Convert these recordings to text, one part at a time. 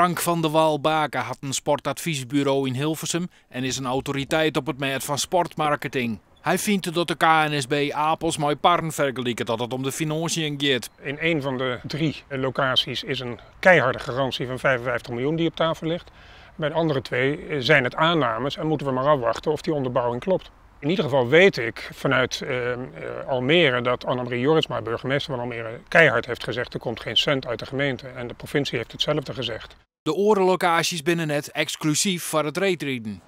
Frank van der Wal Bake hat in sportadvysburo yn Hilversum en is in autoriteit op it mêd fan sportmarketing. Hy fynt dat de KNSB apels mei parren fergeliket as it om de finânsjes giet. In een van de drie locaties is een keiharde garantie van 55 miljoen die op tafel ligt. Bij de andere twee zijn het aannames en moeten we maar afwachten of die onderbouwing klopt. In ieder geval weet ik vanuit Almere dat Annemarie Jorritsma, burgemeester van Almere, keihard heeft gezegd: er komt geen cent uit de gemeente. En de provincie heeft hetzelfde gezegd. De oare lokaasjes binne net eksklusyf foar it reedriden.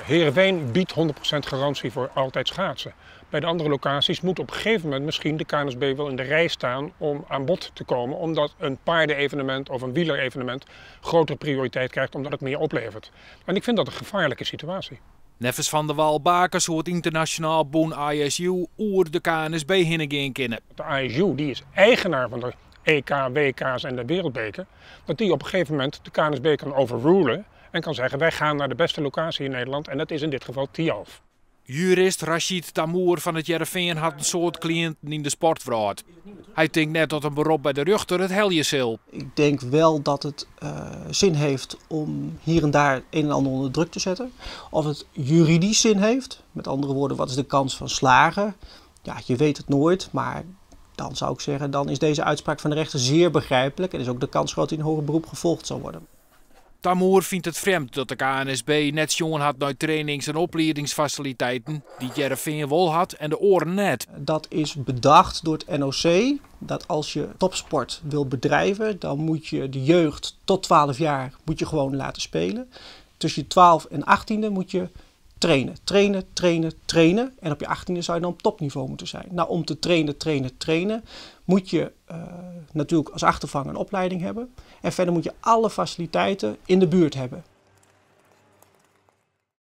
Heerenveen biedt 100% garantie voor altijd schaatsen. Bij de andere locaties moet op een gegeven moment misschien de KNSB wel in de rij staan om aan bod te komen, omdat een paardenevenement of een wielerevenement grotere prioriteit krijgt omdat het meer oplevert. En ik vind dat een gevaarlijke situatie. Neffens Van der Wal Bake soe it ynternasjonaal bûn ISU oer de KNSB hinne gean kinne. De ISU, die is eigenaar van de EK, WK's en de Wereldbeker, dat die op een gegeven moment de KNSB kan overrulen en kan zeggen: wij gaan naar de beste locatie in Nederland en dat is in dit geval Thialf. Jurist Rachid Tamour fan It Hearrenfean hat in soad kliïnten yn de sportwrâld. Hy tinkt net dat in berop by de rjochter it helje sil. Ik denk wel dat het zin heeft om hier en daar een en ander onder druk te zetten. Of het juridisch zin heeft, met andere woorden, wat is de kans van slagen? Ja, je weet het nooit, maar dan zou ik zeggen, dan is deze uitspraak van de rechter zeer begrijpelijk en is ook de kans groot dat in hoger beroep gevolgd zal worden. Tamour fynt it frjemd dat de KNSB net sjoen hat nei trainings- en opliedingsfasiliteiten dy't Hearrenfean wol hat en de oaren net. Dat is bedacht door het NOC, dat als je topsport wil bedrijven, dan moet je de jeugd tot 12 jaar moet je gewoon laten spelen. Tussen je 12 en 18e moet je trainen, trainen, trainen, trainen. En op je 18e zou je dan op topniveau moeten zijn. Nou, om te trainen, trainen, trainen, moet je natuurlijk als achtervang een opleiding hebben. En verder moet je alle faciliteiten in de buurt hebben.